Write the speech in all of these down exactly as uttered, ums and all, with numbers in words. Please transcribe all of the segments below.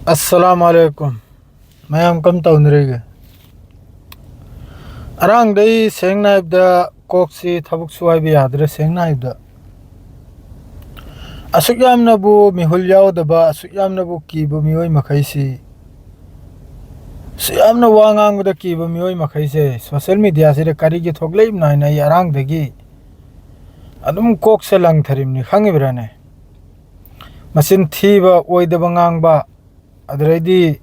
ꯑꯁꯂꯥꯝ ꯑꯂꯩꯀꯨꯝ꯫ ꯃꯌꯥꯝ ꯀꯝ ꯇꯧꯅꯔꯤꯒꯦ? ꯑꯔꯥꯡꯗꯩ ꯁꯦꯡꯅ ꯍꯥꯏꯕꯗ ꯀꯣꯛꯁꯤ ꯊꯕꯛ ꯁꯨ ꯍꯥꯏꯕ ꯌꯥꯗ꯭ꯔꯦ꯫ ꯁꯦꯡꯅ ꯍꯥꯏꯕꯗ ꯑꯁꯨꯛ ꯌꯥꯝꯅꯕꯨ ꯃꯤꯍꯨꯜ ꯌꯥꯎꯗꯕ, ꯑꯁꯨꯛ ꯌꯥꯝꯅꯕꯨ ꯀꯤꯕ ꯃꯤꯑꯣꯏ ꯃꯈꯩꯁꯤ, ꯑꯁꯨꯛ ꯌꯥꯝꯅ ꯋꯥ ꯉꯥꯡꯕꯗ ꯀꯤꯕ ꯃꯤꯑꯣꯏ ꯃꯈꯩꯁꯦ ꯁꯣꯁꯦꯜ ꯃꯦꯗꯤꯌꯥꯁꯤꯗ ꯀꯔꯤꯒꯤ ꯊꯣꯛꯂꯛꯏꯕꯅꯣ ꯍꯥꯏꯅ ꯑꯩ ꯑꯔꯥꯡꯗꯒꯤ ꯑꯗꯨꯝ ꯀꯣꯛꯁꯦ ꯂꯪꯊꯔꯤꯕꯅꯤ, ꯈꯪꯉꯤꯕ꯭ꯔꯥꯅꯦ? ꯃꯆꯤꯟ ꯊꯤꯕ, ꯑꯣꯏꯗꯕ ꯉꯥꯡꯕ, ꯑꯗꯨꯗꯩꯗꯤ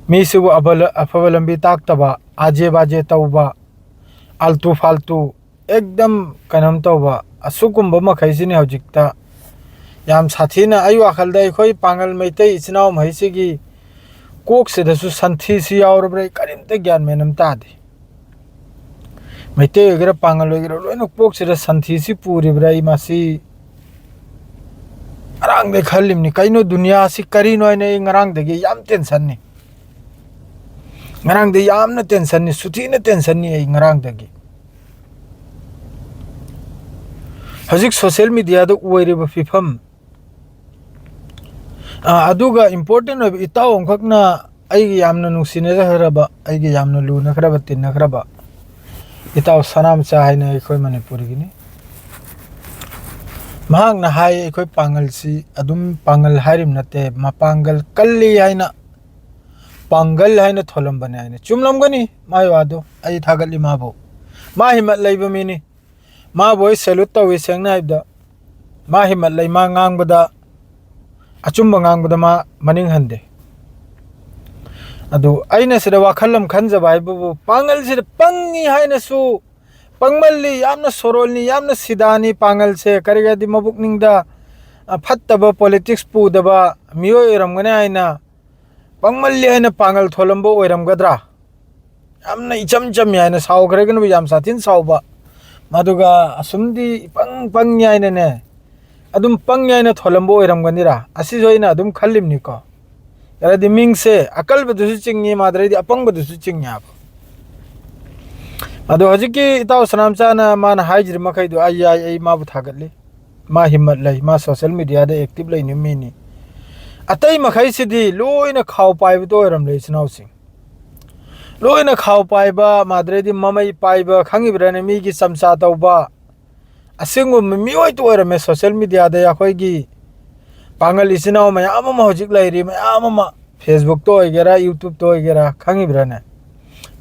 ꯃꯤꯁꯤꯕꯨ ꯑꯐꯕ ꯂ-, ꯑꯐꯕ ꯂꯝꯕꯤ ꯇꯥꯛꯇꯕ, ꯑꯥꯖꯦ ꯕꯥꯖꯦ ꯇꯧꯕ, ꯑꯥꯜꯇꯨ ꯐꯥꯜꯇꯨ, ꯑꯦꯛꯗꯝ ꯀꯩꯅꯣꯝ ꯇꯧꯕ, ꯑꯁꯤꯒꯨꯝꯕ ꯃꯈꯩꯁꯤꯅꯤ ꯍꯧꯖꯤꯛꯇ ꯌꯥꯝ ꯁꯥꯊꯤꯅ ꯑꯩ ꯋꯥꯈꯜꯗ ꯑꯩꯈꯣꯏ ꯄꯥꯡꯒꯜ ꯃꯩꯇꯩ ꯏꯆꯤꯟ ꯏꯅꯥꯎ ꯃꯈꯩꯁꯤꯒꯤ ꯀꯣꯛꯁꯤꯗꯁꯨ ꯁꯟꯊꯤꯁꯤ ꯌꯥꯎꯔꯕ꯭ꯔꯥ, ꯑꯩ ꯀꯔꯤꯝꯇ ꯒ꯭ꯌꯥꯟ ꯃꯦꯟ ꯑꯃ ꯇꯥꯗꯦ꯫ ꯃꯩꯇꯩ ꯑꯣꯏꯒꯦꯔꯥ, ꯄꯥꯡꯒꯜ ꯑꯣꯏꯒꯦꯔꯥ, ꯂꯣꯏꯅ ꯀꯣꯛꯁꯤꯗ ꯁꯟꯊꯤꯁꯤ ꯄꯨꯔꯤꯕ꯭ꯔꯥ? ꯑꯩ ꯃꯁꯤ ꯉꯔꯥꯡꯗꯩ ꯈꯜꯂꯤꯕꯅꯤ, ꯀꯩꯅꯣ ꯗꯨꯅꯤꯌꯥꯁꯤ ꯀꯔꯤꯅꯣ ꯍꯥꯏꯅ ꯑꯩ ꯉꯔꯥꯡꯗꯒꯤ ꯌꯥꯝ ꯇꯦꯟꯁꯟꯅꯤ꯫ ꯉꯔꯥꯡꯗꯤ ꯌꯥꯝꯅ ꯇꯦꯟꯁꯟꯅꯤ, ꯁꯨꯊꯤꯅ ꯇꯦꯟꯁꯟꯅꯤ ꯑꯩ ꯉꯔꯥꯡꯗꯒꯤ꯫ ꯍꯧꯖꯤꯛ ꯁꯣꯁꯦꯜ ꯃꯦꯗꯤꯌꯥꯗ ꯑꯣꯏꯔꯤꯕ ꯐꯤꯕꯝ, ꯑꯥ, ꯑꯗꯨꯒ ꯏꯝꯄꯣꯔꯇꯦꯟ ꯑꯣꯏꯕ ꯏꯇꯥꯎ ꯑꯃꯈꯛꯅ ꯑꯩꯒꯤ ꯌꯥꯝꯅ ꯅꯨꯡꯁꯤꯅꯖꯈ꯭ꯔꯕ, ꯑꯩꯒꯤ ꯌꯥꯝꯅ ꯂꯨꯅꯈ꯭ꯔꯕ, ꯇꯤꯟꯅꯈ꯭ꯔꯕ ꯏꯇꯥꯎ ꯁꯅꯥꯃꯆꯥ ꯍꯥꯏꯅ ꯑꯩꯈꯣꯏ ꯃꯅꯤꯄꯨꯔꯒꯤꯅꯤ꯫ ꯃꯍꯥꯛꯅ ꯍꯥꯏ, ꯑꯩꯈꯣꯏ ꯄꯥꯡꯒꯜꯁꯤ ꯑꯗꯨꯝ ꯄꯥꯡꯒꯜ ꯍꯥꯏꯔꯤꯕ ꯅꯠꯇꯦ, ꯃꯄꯥꯡꯒꯜ ꯀꯜꯂꯤ ꯍꯥꯏꯅ, ꯄꯥꯡꯒꯜ ꯍꯥꯏꯅ ꯊꯣꯜꯂꯝꯕꯅꯦ ꯍꯥꯏꯅ꯫ ꯆꯨꯝꯂꯝꯒꯅꯤ ꯃꯥꯏ ꯋꯥꯗꯣ, ꯑꯩ ꯊꯥꯒꯠꯂꯤ ꯃꯥꯕꯨ꯫ ꯃꯥ ꯍꯤꯝꯃꯠ ꯂꯩꯕ ꯃꯤꯅꯤ꯫ ꯃꯥꯕꯨ ꯑꯩ ꯁꯦꯂꯨꯠ ꯇꯧꯏ, ꯁꯦꯡꯅ ꯍꯥꯏꯕꯗ꯫ ꯃꯥ ꯍꯤꯝꯃꯠ ꯂꯩ, ꯃꯥ ꯉꯥꯡꯕꯗ, ꯑꯆꯨꯝꯕ ꯉꯥꯡꯕꯗ ꯃꯥ ꯃꯅꯤꯡ ꯍꯟꯗꯦ꯫ ꯑꯗꯨ ꯑꯩꯅ ꯁꯤꯗ ꯋꯥꯈꯜ ꯑꯃ ꯈꯟꯖꯕ ꯍꯥꯏꯕꯕꯨ, ꯄꯥꯡꯒꯜꯁꯤꯗ ꯄꯪꯉꯤ ꯍꯥꯏꯅꯁꯨ, ꯄꯪꯃꯜꯂꯤ, ꯌꯥꯝꯅ ꯁꯣꯔꯣꯜꯅꯤ, ꯌꯥꯝꯅ ꯁꯤꯗꯥꯅꯤ ꯄꯥꯡꯒꯜꯁꯦ, ꯀꯔꯤꯒꯤꯗꯤ ꯃꯕꯨꯛꯅꯤꯡꯗ, ꯑ, ꯐꯠꯇꯕ ꯄꯣꯂꯤꯇꯤꯛꯁ ꯄꯨꯗꯕ ꯃꯤꯑꯣꯏ ꯑꯣꯏꯔꯝꯒꯅꯤ ꯍꯥꯏꯅ, ꯄꯪꯃꯜꯂꯤ ꯍꯥꯏꯅ ꯄꯥꯡꯒꯜ ꯊꯣꯜꯂꯝꯕ ꯑꯣꯏꯔꯝꯒꯗ꯭ꯔꯥ? ꯌꯥꯝꯅ ꯏꯆꯝ ꯆꯝꯃꯤ ꯍꯥꯏꯅ ꯁꯥꯎꯈ꯭ꯔꯒꯅꯕꯨ ꯌꯥꯝ ꯁꯥꯊꯤꯅ ꯁꯥꯎꯕ, ꯃꯗꯨꯒ ꯑꯁꯨꯝꯗꯤ ꯏꯄꯪ ꯄꯪꯉꯤ ꯍꯥꯏꯅꯅꯦ, ꯑꯗꯨꯝ ꯄꯪꯉꯤ ꯍꯥꯏꯅ ꯊꯣꯜꯂꯝꯕ ꯑꯣꯏꯔꯝꯒꯅꯤꯔꯥ? ꯑꯁꯤꯁꯨ ꯑꯩꯅ ꯑꯗꯨꯝ ꯈꯜꯂꯤꯕꯅꯤꯀꯣ꯫ ꯌꯥꯔꯗꯤ ꯃꯤꯡꯁꯦ ꯑꯀꯜꯕꯗꯨꯁꯨ ꯆꯤꯡꯉꯤ, ꯃꯥꯗ꯭ꯔꯩꯗꯤ ꯑꯄꯪꯕꯗꯨꯁꯨ ꯆꯤꯡꯉꯤ ꯍꯥꯏꯕ꯫ ꯑꯗꯣ ꯍꯧꯖꯤꯛꯀꯤ ꯏꯇꯥꯎ ꯁꯅꯥꯝꯆꯥꯅ ꯃꯥꯅ ꯍꯥꯏꯖꯔꯤ ꯃꯈꯩꯗꯣ ꯑꯩ ꯌꯥꯏ, ꯑꯩ ꯃꯥꯕꯨ ꯊꯥꯒꯠꯂꯤ꯫ ꯃꯥ ꯍꯤꯝꯃꯠ ꯂꯩ, ꯃꯥ ꯁꯣꯁꯦꯜ ꯃꯦꯗꯤꯌꯥꯗ ꯑꯦꯛꯇꯤꯚ ꯂꯩꯅꯤꯡ ꯃꯤꯅꯤ꯫ ꯑꯇꯩ ꯃꯈꯩꯁꯤꯗꯤ ꯂꯣꯏꯅ ꯈꯥꯎ ꯄꯥꯏꯕꯗꯣ ꯑꯣꯏꯔꯝꯂꯦ, ꯏꯆꯤꯟ ꯏꯅꯥꯎꯁꯤꯡ꯫ ꯂꯣꯏꯅ ꯈꯥꯎ ꯄꯥꯏꯕ, ꯃꯥꯗ꯭ꯔꯦꯗꯤ ꯃꯃꯩ ꯄꯥꯏꯕ, ꯈꯪꯉꯤꯕ꯭ꯔꯥꯅꯦ? ꯃꯤꯒꯤ ꯆꯝꯆꯥ ꯇꯧꯕ, ꯑꯁꯤꯒꯨꯝꯕ ꯃꯤꯑꯣꯏꯗ ꯑꯣꯏꯔꯝꯃꯦ꯫ ꯁꯣꯁꯦꯜ ꯃꯦꯗꯤꯌꯥꯗ ꯑꯩꯈꯣꯏꯒꯤ ꯄꯥꯡꯒꯜ ꯏꯆꯤꯟ ꯏꯅꯥꯎ ꯃꯌꯥꯝ ꯑꯃ ꯍꯧꯖꯤꯛ ꯂꯩꯔꯤ, ꯃꯌꯥꯝ ꯑꯃ, ꯐꯦꯁꯕꯨꯛꯇ ꯑꯣꯏꯒꯦꯔꯥ, ꯌꯨꯇ꯭ꯌꯨꯕꯇ ꯑꯣꯏꯒꯦꯔꯥ, ꯈꯪꯉꯤꯕ꯭ꯔꯥꯅꯦ?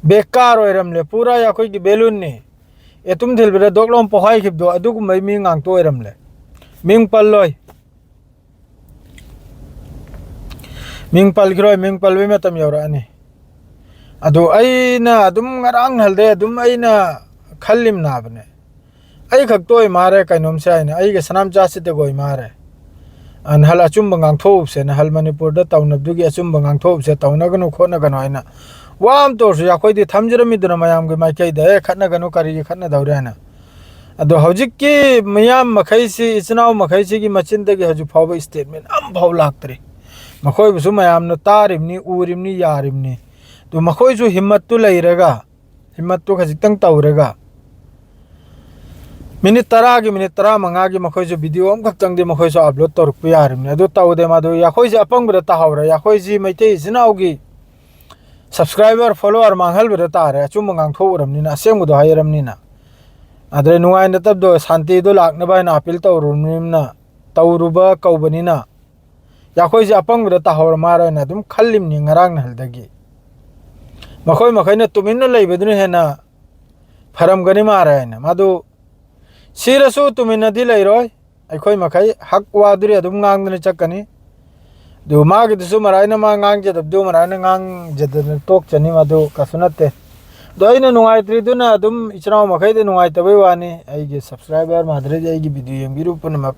ꯕꯦꯀꯥꯔ ꯑꯣꯏꯔꯝꯂꯦ, ꯄꯨꯔꯥ ꯑꯩꯈꯣꯏꯒꯤ ꯕꯦꯂꯨꯟꯅꯤ꯫ ꯑꯦꯇꯨꯝ ꯊꯤꯜꯕꯗ ꯗꯣꯛ ꯂꯥꯎ ꯄꯣꯛꯈꯥꯏꯈꯤꯕꯗꯣ, ꯑꯗꯨꯒꯨꯝꯕꯩ ꯃꯤ ꯉꯥꯛꯇ ꯑꯣꯏꯔꯝꯂꯦ꯫ ꯃꯤꯡ ꯄꯜꯂꯣꯏ꯫ ꯃꯤꯡ ꯄꯜꯈꯤꯔꯣꯏ, ꯃꯤꯡ ꯄꯜꯕꯩ ꯃꯇꯝ ꯌꯧꯔꯛꯑꯅꯤ꯫ ꯑꯗꯨ ꯑꯩꯅ ꯑꯗꯨꯝ ꯉꯔꯥꯡ ꯅꯍꯥꯟꯗꯩ ꯑꯗꯨꯝ ꯑꯩꯅ ꯈꯜꯂꯤꯝꯅꯥꯕꯅꯦ꯫ ꯑꯩ ꯈꯛꯇ ꯑꯣꯏ ꯃꯥꯔꯦ ꯀꯩꯅꯣꯝꯁꯦ ꯍꯥꯏꯅ, ꯑꯩꯒ ꯁꯅꯥꯝꯆꯥꯁꯤꯗꯒ ꯑꯣꯏ ꯃꯥꯔꯦ꯫ ꯑ, ꯅꯍꯥꯟ ꯑꯆꯨꯝꯕ ꯉꯥꯡꯊꯣꯛꯎꯕꯁꯦ, ꯅꯍꯥꯟ ꯃꯅꯤꯄꯨꯔꯗ ꯇꯧꯅꯕꯗꯨꯒꯤ ꯑꯆꯨꯝꯕ ꯉꯥꯡꯊꯣꯛꯎꯕꯁꯦ, ꯇꯧꯅꯒꯅꯨ ꯈꯣꯠꯅꯒꯅꯨ ꯍꯥꯏꯅ ꯋꯥ ꯑꯃ ꯇꯧꯔꯁꯨ ꯑꯩꯈꯣꯏꯗꯤ ꯊꯝꯖꯔꯝꯃꯤꯗꯨꯅ ꯃꯌꯥꯝꯒꯤ ꯃꯥꯏꯀꯩꯗ, "ꯑꯦ, ꯈꯠꯅꯒꯅꯨ, ꯀꯔꯤꯒꯤ ꯈꯠꯅꯗꯧꯔꯦ?" ꯍꯥꯏꯅ꯫ ꯑꯗꯣ ꯍꯧꯖꯤꯛꯀꯤ ꯃꯤꯌꯥꯝ ꯃꯈꯩꯁꯤ, ꯏꯆꯤꯟ ꯏꯅꯥꯎ ꯃꯈꯩꯁꯤꯒꯤ ꯃꯆꯤꯟꯗꯒꯤ ꯍꯧꯖꯤꯛ ꯐꯥꯎꯕ ꯁ꯭ꯇꯦꯠꯃꯦꯟ ꯑꯃꯐꯥꯎ ꯂꯥꯛꯇ꯭ꯔꯤ꯫ ꯃꯈꯣꯏꯕꯨꯁꯨ ꯃꯌꯥꯝꯅ ꯇꯥꯔꯤꯕꯅꯤ, ꯎꯔꯤꯕꯅꯤ, ꯌꯥꯔꯤꯕꯅꯤ꯫ ꯑꯗꯨ ꯃꯈꯣꯏꯁꯨ ꯍꯤꯝꯃꯠꯇꯨ ꯂꯩꯔꯒ, ꯍꯤꯝꯃꯠꯇꯨ ꯈꯖꯤꯛꯇꯪ ꯇꯧꯔꯒ, ꯃꯤꯅꯤꯠ ꯇꯔꯥꯒꯤ, ꯃꯤꯅꯤꯠ ꯇꯔꯥꯃꯉꯥꯒꯤ ꯃꯈꯣꯏꯁꯨ ꯚꯤꯗꯤꯑꯣ ꯑꯃꯈꯛꯇꯪꯗꯤ ꯃꯈꯣꯏꯁꯨ ꯑꯞꯂꯣꯗ ꯇꯧꯔꯛꯄ ꯌꯥꯔꯤꯕꯅꯤ꯫ ꯑꯗꯨ ꯇꯧꯗꯦ, ꯃꯗꯨ ꯑꯩꯈꯣꯏꯁꯦ ꯑꯄꯪꯕꯗ ꯇꯥꯍꯧꯔꯦ꯫ ꯑꯩꯈꯣꯏꯁꯤ ꯃꯩꯇꯩ ꯏꯆꯤꯟ ꯏꯅꯥꯎꯒꯤ ꯁꯕꯁꯀ꯭ꯔꯥꯏꯕꯔ, ꯐꯣꯂꯣꯋꯔ ꯃꯥꯡꯍꯟꯕꯗ ꯇꯥꯔꯦ, ꯑꯆꯨꯝꯕ ꯉꯥꯡꯊꯣꯛꯎꯔꯕꯅꯤꯅ, ꯑꯁꯦꯡꯕꯗꯣ ꯍꯥꯏꯔꯕꯅꯤꯅ꯫ ꯑꯗꯨꯗꯩ ꯅꯨꯡꯉꯥꯏꯅꯗꯕꯗꯣ, ꯁꯥꯟꯇꯤꯗꯣ ꯂꯥꯛꯅꯕ ꯍꯥꯏꯅ ꯑꯄꯤꯜ ꯇꯧꯔꯨꯕꯅꯤꯅ, ꯇꯧꯔꯨꯕ ꯀꯧꯕꯅꯤꯅ, ꯑꯩꯈꯣꯏꯁꯦ ꯑꯄꯪꯕꯗ ꯇꯥꯍꯧꯔ ꯃꯥꯔ ꯍꯥꯏꯅ ꯑꯗꯨꯝ ꯈꯜꯂꯤꯕꯅꯤ ꯉꯔꯥꯡ ꯅꯍꯥꯟꯗꯒꯤ꯫ ꯃꯈꯣꯏ ꯃꯈꯩꯅ ꯇꯨꯃꯤꯟꯅ ꯂꯩꯕꯗꯨꯅ ꯍꯦꯟꯅ ꯐꯔꯝꯒꯅꯤ ꯃꯥꯔ ꯍꯥꯏꯅ꯫ ꯃꯥꯗꯨ ꯁꯤꯔꯁꯨ ꯇꯨꯃꯤꯟꯅꯗꯤ ꯂꯩꯔꯣꯏ꯫ ꯑꯩꯈꯣꯏ ꯃꯈꯩ ꯍꯛ ꯋꯥꯗꯨꯔꯤ ꯑꯗꯨꯝ ꯉꯥꯡꯗꯨꯅ ꯆꯠꯀꯅꯤ꯫ ꯑꯗꯨ ꯃꯥꯒꯤꯗꯨꯁꯨ ꯃꯔꯥꯏꯅ ꯃꯥ ꯉꯥꯡꯖꯗꯕꯗꯨ ꯃꯔꯥꯏꯅ ꯉꯥꯡꯖꯗꯅ ꯇꯣꯛꯆꯅꯤ, ꯃꯗꯨ ꯀꯩꯁꯨ ꯅꯠꯇꯦ꯫ ꯑꯗꯣ ꯑꯩꯅ ꯅꯨꯡꯉꯥꯏꯇ꯭ꯔꯤꯗꯨꯅ ꯑꯗꯨꯝ ꯏꯆꯤꯟ ꯏꯅꯥꯎ ꯃꯈꯩꯗꯤ ꯅꯨꯡꯉꯥꯏꯇꯕꯩ ꯋꯥꯅꯤ꯫ ꯑꯩꯒꯤ ꯁꯕꯁꯀ꯭ꯔꯥꯏꯕꯔ ꯃꯥꯗ꯭ꯔꯗꯤ ꯑꯩꯒꯤ ꯚꯤꯗꯤꯑꯣ ꯌꯦꯡꯕꯤꯔꯨ ꯄꯨꯝꯅꯃꯛ,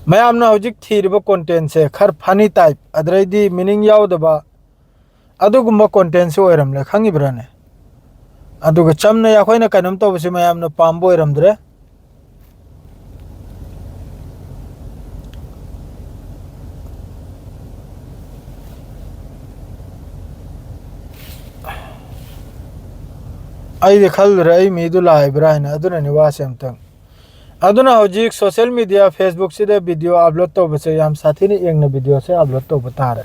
ꯃꯌꯥꯝꯅ ꯍꯧꯖꯤꯛ ꯊꯤꯔꯤꯕ ꯀꯣꯟꯇꯦꯟꯁꯦ ꯈꯔ ꯐꯅꯤ ꯇꯥꯏꯞ, ꯑꯗꯩꯗꯤ ꯃꯤꯅꯤꯡ ꯌꯥꯎꯗꯕ ꯑꯗꯨꯒꯨꯝꯕ ꯀꯣꯟꯇꯦꯟꯁꯨ ꯑꯣꯏꯔꯝꯂꯦ, ꯈꯪꯉꯤꯕ꯭ꯔꯥꯅꯦ? ꯑꯗꯨꯒ ꯆꯝꯅ ꯑꯩꯈꯣꯏꯅ ꯀꯩꯅꯣꯝ ꯇꯧꯕꯁꯤ ꯃꯌꯥꯝꯅ ꯄꯥꯝꯕ ꯑꯣꯏꯔꯝꯗ꯭ꯔꯦ꯫ ꯑꯩꯗꯤ ꯈꯜꯂꯨꯔꯦ ꯑꯩ ꯃꯤꯗꯨ ꯂꯥꯛꯏꯕ꯭ꯔꯥ ꯍꯥꯏꯅ, ꯑꯗꯨꯅꯅꯤ ꯋꯥꯁꯦ ꯑꯝꯇꯪ ꯑꯗꯨꯅ ꯍꯧꯖꯤꯛ social media, Facebook ꯁꯤꯗ video upload ꯇꯧꯕꯁꯦ ꯌꯥꯝ ꯁꯥꯊꯤꯅ ꯌꯦꯡꯅ video ꯁꯦ upload ꯇꯧꯕ ꯇꯥꯔꯦ꯫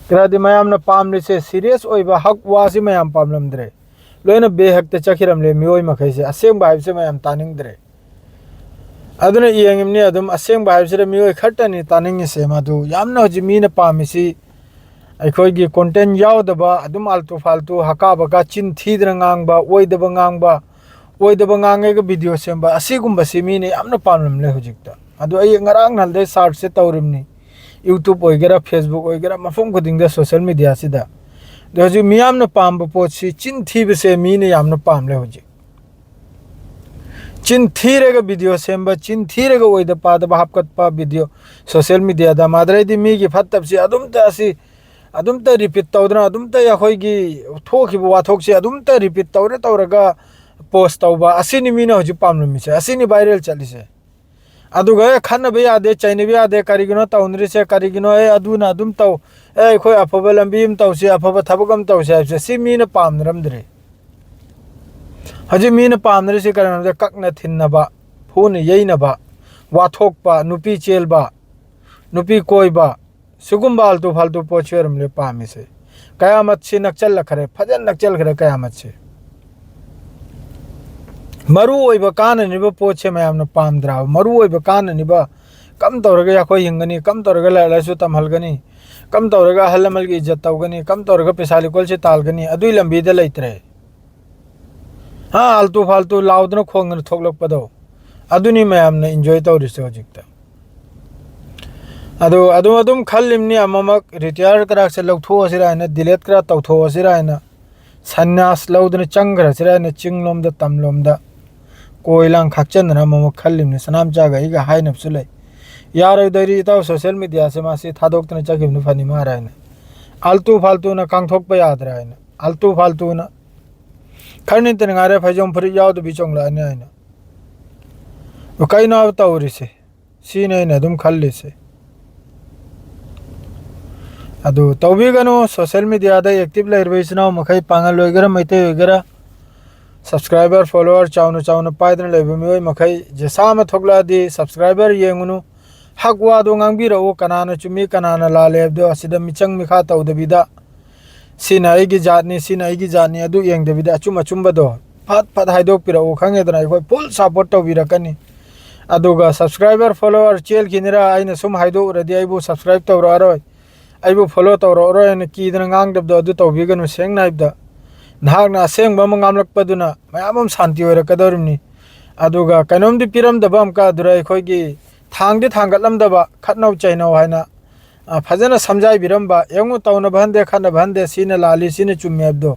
ꯈꯔꯗꯤ ꯃꯌꯥꯝꯅ ꯄꯥꯝꯂꯤꯁꯦ serious ꯑꯣꯏꯕ ꯍꯛ ꯋꯥꯁꯤ ꯃꯌꯥꯝ ꯄꯥꯝꯂꯝꯗ꯭ꯔꯦ꯫ ꯂꯣꯏꯅ ꯕꯦꯍꯛꯇ ꯆꯠꯈꯤꯔꯝꯂꯦ ꯃꯤꯑꯣꯏ ꯃꯈꯩꯁꯦ꯫ ꯑꯁꯦꯡꯕ ꯍꯥꯏꯕꯁꯦ ꯃꯌꯥꯝ ꯇꯥꯅꯤꯡꯗ꯭ꯔꯦ꯫ ꯑꯗꯨꯅ ꯌꯦꯡꯉꯤꯕꯅꯤ ꯑꯗꯨꯝ, ꯑꯁꯦꯡꯕ ꯍꯥꯏꯕꯁꯤꯗ ꯃꯤꯑꯣꯏ ꯈꯔꯇꯅꯤ ꯇꯥꯅꯤꯡꯉꯤꯁꯦ꯫ ꯃꯗꯨ ꯌꯥꯝꯅ ꯍꯧꯖꯤꯛ ꯃꯤꯅ ꯄꯥꯝꯃꯤꯁꯤ ꯑꯩꯈꯣꯏꯒꯤ content ꯌꯥꯎꯗꯕ, ꯑꯗꯨꯝ ꯑꯥꯜꯇꯨ ꯐꯥꯜꯇꯨ, ꯍꯀꯥ ꯕꯀꯥ, ꯆꯤꯟ ꯊꯤꯗꯅ ꯉꯥꯡꯕ, ꯑꯣꯏꯗꯕ ꯉꯥꯡꯕ, ꯑꯣꯏꯗꯕ ꯉꯥꯡꯉꯒ video ꯁꯦꯝꯕ, ꯑꯁꯤꯒꯨꯝꯕꯁꯤ ꯃꯤꯅ ꯌꯥꯝꯅ ꯄꯥꯝꯂꯝꯂꯦ ꯍꯧꯖꯤꯛꯇ꯫ ꯑꯗꯨ ꯑꯩ ꯉꯔꯥꯡ ꯅꯍꯥꯟꯗꯩ search ꯁꯦ ꯇꯧꯔꯤꯕꯅꯤ, YouTube ꯑꯣꯏꯒꯦꯔꯥ, Facebook ꯑꯣꯏꯒꯦꯔꯥ, ꯃꯐꯝ ꯈꯨꯗꯤꯡꯗ, social media ꯁꯤꯗ꯫ ꯑꯗꯣ ꯍꯧꯖꯤꯛ ꯃꯤꯌꯥꯝꯅ ꯄꯥꯝꯕ ꯄꯣꯠꯁꯤ ꯆꯤꯟ ꯊꯤꯕꯁꯦ ꯃꯤꯅ ꯌꯥꯝꯅ ꯄꯥꯝꯂꯦ ꯍꯧꯖꯤꯛ꯫ ꯆꯤꯟ ꯊꯤꯔꯒ video ꯁꯦꯝꯕ, ꯆꯤꯟ ꯊꯤꯔꯒ ꯑꯣꯏꯗ ꯄꯥꯗꯕ ꯍꯥꯞꯀꯠꯄ video social media ꯗ꯫ ꯃꯥꯗ꯭ꯔꯩꯗꯤ ꯃꯤꯒꯤ ꯐꯠꯇꯕꯁꯤ ꯑꯗꯨꯝꯇ ꯑꯁꯤ, ꯑꯗꯨꯝꯇ repeat ꯇꯧꯗꯅ, ꯑꯗꯨꯝꯇ ꯑꯩꯈꯣꯏꯒꯤ ꯊꯣꯛꯈꯤꯕ ꯋꯥꯊꯣꯛꯁꯤ ꯑꯗꯨꯝꯇ repeat ꯇꯧꯔ ꯇꯧꯔꯒ post ꯇꯧꯕ, ꯑꯁꯤꯅꯤ ꯃꯤꯅ ꯍꯧꯖꯤꯛ ꯄꯥꯝꯂꯝꯃꯤꯁꯦ, ꯑꯁꯤꯅꯤ viral ꯆꯠꯂꯤꯁꯦ꯫ ꯑꯗꯨꯒ "ꯑꯦ, ꯈꯠꯅꯕ ꯌꯥꯗꯦ, ꯆꯩꯅꯕ ꯌꯥꯗꯦ, ꯀꯔꯤꯒꯤꯅꯣ ꯇꯧꯅꯔꯤꯁꯦ, ꯀꯔꯤꯒꯤꯅꯣ, ꯑꯦ, ꯑꯗꯨꯅ ꯑꯗꯨꯝ ꯇꯧ, ꯑꯦ, ꯑꯩꯈꯣꯏ ꯑꯐꯕ ꯂꯝꯕꯤ ꯑꯃ ꯇꯧꯁꯤ, ꯑꯐꯕ ꯊꯕꯛ ꯑꯃ ꯇꯧꯁꯤ" ꯍꯥꯏꯕꯁꯦ ꯁꯤ ꯃꯤꯅ ꯄꯥꯝꯅꯔꯝꯗ꯭ꯔꯦ꯫ ꯍꯧꯖꯤꯛ ꯃꯤꯅ ꯄꯥꯝꯅꯔꯤꯁꯤ ꯀꯔꯤꯅꯣ ꯍꯥꯏꯕꯗ ꯀꯛꯅ ꯊꯤꯟꯅꯕ, ꯐꯨꯅ ꯌꯩꯅꯕ, ꯋꯥꯊꯣꯛꯄ, ꯅꯨꯄꯤ ꯆꯦꯜꯕ, ꯅꯨꯄꯤ ꯀꯣꯏꯕ, ꯁꯤꯒꯨꯝꯕ ꯑꯥꯜꯇꯨ ꯐꯥꯜꯇꯨ ꯄꯣꯠꯁꯤ ꯑꯣꯏꯔꯝꯂꯦ ꯄꯥꯝꯃꯤꯁꯦ꯫ ꯀꯌꯥꯃꯠꯁꯤ ꯅꯛꯆꯜꯂꯛꯈ꯭ꯔꯦ, ꯐꯖꯅ ꯅꯛꯆꯜꯈ꯭ꯔꯦ ꯀꯌꯥꯃꯠꯁꯤ꯫ ꯃꯔꯨ ꯑꯣꯏꯕ ꯀꯥꯟꯅꯅꯤꯕ ꯄꯣꯠꯁꯦ ꯃꯌꯥꯝꯅ ꯄꯥꯝꯗ꯭ꯔꯕ? ꯃꯔꯨ ꯑꯣꯏꯕ ꯀꯥꯟꯅꯅꯤꯕ, ꯀꯝ ꯇꯧꯔꯒ ꯑꯩꯈꯣꯏ ꯍꯤꯡꯒꯅꯤ, ꯀꯝ ꯇꯧꯔꯒ ꯂꯥꯏꯔꯤꯛ ꯂꯥꯏꯁꯨ ꯇꯝꯍꯜꯒꯅꯤ, ꯀꯝ ꯇꯧꯔꯒ ꯑꯍꯜ ꯂꯃꯟꯒꯤ ꯏꯖꯠ ꯇꯧꯒꯅꯤ, ꯀꯝ ꯇꯧꯔꯒ ꯄꯩꯁꯥ ꯂꯤꯀꯣꯜꯁꯦ ꯇꯥꯜꯒꯅꯤ, ꯑꯗꯨꯏ ꯂꯝꯕꯤꯗ ꯂꯩꯇ꯭ꯔꯦ꯫ ꯍꯥ, ꯑꯥꯜꯇꯨ ꯐꯥꯜꯇꯨ ꯂꯥꯎꯗꯅ ꯈꯣꯡꯗꯅ ꯊꯣꯛꯂꯛꯄꯗꯣ, ꯑꯗꯨꯅꯤ ꯃꯌꯥꯝꯅ enjoy ꯇꯧꯔꯤꯁꯦ ꯍꯧꯖꯤꯛꯇ꯫ ꯑꯗꯨ ꯑꯗꯨꯝ ꯑꯗꯨꯝ ꯈꯜꯂꯤꯕꯅꯤ, ꯑꯃꯃꯛ retire ꯀꯔꯥꯛꯁꯦ ꯂꯧꯊꯣꯛꯑꯁꯤꯔꯥ ꯍꯥꯏꯅ, delete ꯀꯔꯥ ꯇꯧꯊꯣꯛꯑꯁꯤꯔꯥ ꯍꯥꯏꯅ, ꯁꯟꯅ꯭ꯌꯥꯁ ꯂꯧꯗꯅ ꯆꯪꯈ꯭ꯔꯁꯤꯔꯥ ꯍꯥꯏꯅ, ꯆꯤꯡꯂꯣꯝꯗ, ꯇꯝꯂꯣꯝꯗ ꯀꯣꯏ ꯂꯥꯡ ꯈꯥꯛꯆꯟꯗꯅ ꯑꯃꯃꯛ ꯈꯜꯂꯤꯕꯅꯤ꯫ ꯁꯅꯥꯝꯆꯥꯒ ꯑꯩꯒ ꯍꯥꯏꯅꯕꯁꯨ ꯂꯩ, "ꯌꯥꯔꯣꯏꯗꯧꯔꯤ ꯏꯇꯥꯎ, social media ꯁꯦ ꯃꯥꯁꯤ ꯊꯥꯗꯣꯛꯇꯅ ꯆꯠꯈꯤꯕꯅ ꯐꯅꯤ ꯃꯥꯔ" ꯍꯥꯏꯅ꯫ ꯑꯥꯜꯇꯨ ꯐꯥꯜꯇꯨꯅ ꯀꯥꯡꯊꯣꯛꯄ ꯌꯥꯗ꯭ꯔꯥ ꯍꯥꯏꯅ, ꯑꯥꯜꯇꯨ ꯐꯥꯜꯇꯨꯅ꯫ ꯈꯔ ꯅꯠꯇꯅ ꯉꯥꯏꯔꯦ ꯐꯩꯖꯣꯝ ꯐꯨꯔꯤꯠ ꯌꯥꯎꯗꯕꯤ ꯆꯣꯡꯂꯛꯑꯅꯤ ꯍꯥꯏꯅ꯫ ꯑꯗꯨ ꯀꯩꯅꯣ ꯍꯥꯏꯕ ꯇꯧꯔꯤꯁꯦ? ꯁꯤꯅꯤ ꯑꯩꯅ ꯑꯗꯨꯝ ꯈꯜꯂꯤꯁꯦ꯫ ꯑꯗꯨ ꯇꯧꯕꯤꯒꯅꯨ, social media ꯗ active ꯂꯩꯔꯤꯕ ꯏꯆꯤꯟ ꯏꯅꯥꯎ ꯃꯈꯩ, ꯄꯥꯉꯜ ꯑꯣꯏꯒꯦꯔꯥ, ꯃꯩꯇꯩ ꯑꯣꯏꯒꯦꯔꯥ, Subscriber, follower ꯆꯥꯎꯅ ꯆꯥꯎꯅ ꯄꯥꯏꯗꯅ ꯂꯩꯕ ꯃꯤꯑꯣꯏ ꯃꯈꯩ, ꯖꯦꯁꯥ ꯑꯃ ꯊꯣꯛꯂꯛꯑꯗꯤ subscriber ꯌꯦꯡꯉꯨꯅꯨ, ꯍꯛ ꯋꯥꯗꯣ ꯉꯥꯡꯕꯤꯔꯛꯎ, ꯀꯅꯥꯅ ꯆꯨꯝꯃꯤ ꯀꯅꯥꯅ ꯂꯥꯜꯂꯦ ꯍꯥꯏꯕꯗꯣ ꯑꯁꯤꯗ ꯃꯤꯆꯪ ꯃꯤꯈꯥ ꯇꯧꯗꯕꯤꯗ, ꯁꯤꯅ ꯑꯩꯒꯤ ꯖꯥꯠꯅꯤ, ꯁꯤꯅ ꯑꯩꯒꯤ ꯖꯥꯠꯅꯤ, ꯑꯗꯨ ꯌꯦꯡꯗꯕꯤꯗ ꯑꯆꯨꯝ ꯑꯆꯨꯝꯕꯗꯣ ꯐꯠ ꯐꯠ ꯍꯥꯏꯗꯣꯛꯄꯤꯔꯛꯎ, ꯈꯪꯉꯦꯗꯅ? ꯑꯩꯈꯣꯏ full support ꯇꯧꯕꯤꯔꯛꯀꯅꯤ꯫ ꯑꯗꯨꯒ subscriber, follower ꯆꯦꯜꯈꯤꯅꯤꯔꯥ, ꯑꯩꯅ ꯁꯨꯝ ꯍꯥꯏꯗꯣꯛꯎꯔꯗꯤ ꯑꯩꯕꯨ subscribe ꯇꯧꯔꯛꯑꯔꯣꯏ, ꯑꯩꯕꯨ follow ꯇꯧꯔꯛꯑꯔꯣꯏ ꯍꯥꯏꯅ ꯀꯤꯗꯅ ꯉꯥꯡꯗꯕꯗꯣ ꯑꯗꯨ ꯇꯧꯕꯤꯒꯅꯨ꯫ ꯁꯦꯡꯅ ꯍꯥꯏꯕꯗ, ꯅꯍꯥꯛꯅ ꯑꯁꯦꯡꯕ ꯑꯃ ꯉꯥꯡꯂꯛꯄꯗꯨꯅ ꯃꯌꯥꯝ ꯑꯃ ꯁꯥꯟꯇꯤ ꯑꯣꯏꯔꯛꯀꯗꯧꯔꯤꯕꯅꯤ꯫ ꯑꯗꯨꯒ ꯀꯩꯅꯣꯝꯗꯤ ꯄꯤꯔꯝꯗꯕ ꯑꯃꯀ ꯑꯗꯨꯗ ꯑꯩꯈꯣꯏꯒꯤ ꯊꯥꯡꯗꯤ ꯊꯥꯡꯒꯠꯂꯝꯗꯕ, ꯈꯠꯅꯧ ꯆꯩꯅꯧ ꯍꯥꯏꯅ, ꯑ, ꯐꯖꯅ ꯁꯝꯖꯥꯏꯕꯤꯔꯝꯕ, ꯌꯦꯡꯉꯨ, ꯇꯧꯅꯕ ꯍꯟꯗꯦ, ꯈꯠꯅꯕ ꯍꯟꯗꯦ, ꯁꯤꯅ ꯂꯥꯜꯂꯤ, ꯁꯤꯅ ꯆꯨꯝꯃꯤ ꯍꯥꯏꯕꯗꯣ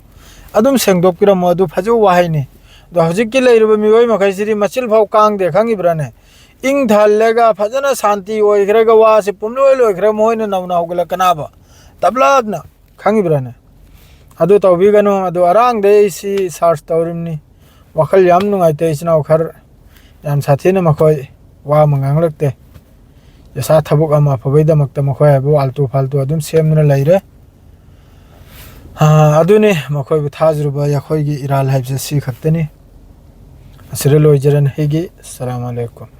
ꯑꯗꯨꯝ ꯁꯦꯡꯗꯣꯛꯄꯤꯔꯝꯃꯣ꯫ ꯑꯗꯨ ꯐꯖꯕ ꯋꯥꯍꯩꯅꯤ꯫ ꯑꯗꯣ ꯍꯧꯖꯤꯛꯀꯤ ꯂꯩꯔꯤꯕ ꯃꯤꯑꯣꯏ ꯃꯈꯩꯁꯤꯗꯤ ꯃꯆꯤꯜ ꯐꯥꯎ ꯀꯥꯡꯗꯦ, ꯈꯪꯉꯤꯕ꯭ꯔꯥꯅꯦ? ꯏꯪ ꯊꯍꯜꯂꯒ ꯐꯖꯅ ꯁꯥꯟꯇꯤ ꯑꯣꯏꯈ꯭ꯔꯒ ꯋꯥꯁꯦ ꯄꯨꯝꯂꯣꯏ ꯂꯣꯏꯈ꯭ꯔꯒ ꯃꯈꯣꯏꯅ ꯅꯧꯅ ꯍꯧꯒꯠꯂꯛꯀꯅꯕ ꯇꯞꯂꯞꯅ, ꯈꯪꯉꯤꯕ꯭ꯔꯥꯅꯦ? ꯑꯗꯨ ꯇꯧꯕꯤꯒꯅꯨ꯫ ꯑꯗꯨ ꯑꯔꯥꯡꯗꯩ ꯑꯩ ꯁꯤ search ꯇꯧꯔꯤꯕꯅꯤ꯫ ꯋꯥꯈꯜ ꯌꯥꯝ ꯅꯨꯡꯉꯥꯏꯇꯦ, ꯏꯆꯤꯟ ꯏꯅꯥꯎ ꯈꯔ ꯌꯥꯝ ꯁꯥꯊꯤꯅ ꯃꯈꯣꯏ ꯋꯥ ꯑꯃ ꯉꯥꯡꯂꯛꯇꯦ꯫ ꯖꯦꯁꯥ ꯊꯕꯛ ꯑꯃ ꯑꯐꯕꯩꯗꯃꯛꯇ ꯃꯈꯣꯏ ꯍꯥꯏꯕꯨ ꯑꯥꯜꯇꯨ ꯐꯥꯜꯇꯨ ꯑꯗꯨꯝ ꯁꯦꯝꯗꯨꯅ ꯂꯩꯔꯦ꯫ ꯑꯥ, ꯑꯗꯨꯅꯤ ꯃꯈꯣꯏꯕꯨ ꯊꯥꯖꯔꯨꯕ ꯑꯩꯈꯣꯏꯒꯤ ꯏꯔꯥꯜ ꯍꯥꯏꯕꯁꯦ ꯁꯤ ꯈꯛꯇꯅꯤ꯫ ꯑꯁꯤꯗ ꯂꯣꯏꯖꯔꯅꯤ ꯑꯩꯒꯤ꯫ ꯑꯁꯂꯥꯃꯨ ꯑꯂꯩꯀꯨꯝ꯫